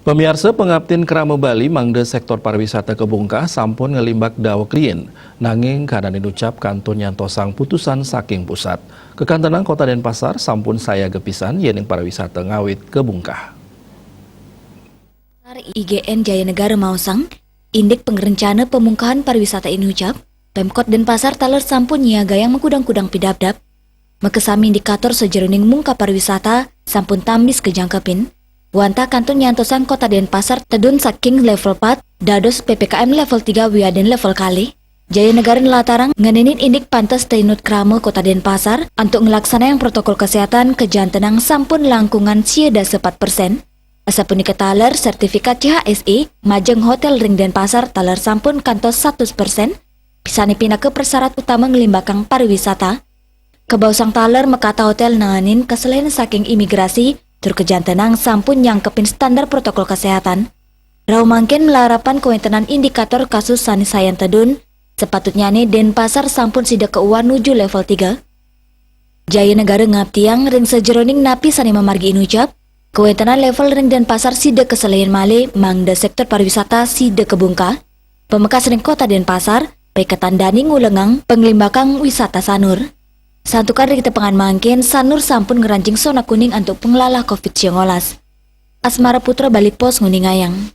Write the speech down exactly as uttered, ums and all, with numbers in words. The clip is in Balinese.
Pamiarsa, pangaptin krama Bali mangda sektor pariwisata kabungkah sampun nglimbak daweg riin. Nanging kahanan inucap kantun nyantosang putusan saking pusat. Kakantenang Kota Denpasar sampun sayaga pisan yening pariwisata ngawit kabungkah. I G N Jayanegara maosang, indik pangrencana pamungkahan pariwisata inucap, Pemkot Denpasar taler sampun nyiagayang makudang-kudang pidabdab. Makasami indikator sajeroning mungkah pariwisata sampun tambis kajangkepin. Wantah kantun nyantosang Kota Denpasar tedun saking level pat dados P P K M level tiga wiadin level kalih. Jayanegara nlatarang ngenenin indik pantes tinut krama Kota Denpasar antuk nglaksanayang protokol kesehatan kajantenang sampun langkungan sia dasa pat persen. Asapunika taler sertifikat C H S E majeng hotel ring Denpasar taler sampun kantos satus persen, pisané pinaka prasyarat utama nglimbakang pariwisata. Kabaosang taler makatah hotel nanganin kaselehan saking imigrasi tur kajantenang sampun nyangkepin standar protokol kesehatan. Rauh mangkin malarapan kawentenan indikator kasus sané sayan tedun, sapatutnyané Denpasar sampun sida kaewah nuju level tiga. Jayanegara ngaptiang ring sajeroning napi sané mamargi inucap, kawentenan level ring Denpasar sida kaselehan malih mangda sektor pariwisata sida kabungkah. Pamekas ring Kota Denpasar, paiketan dani ngulengang panglimbakang wisata Sanur. Santukan ring tepengan mangkin, Sanur sampun ngranjing zona kuning antuk panglalah covid siangolas. Asmara Putra, Bali Post, nguningayang.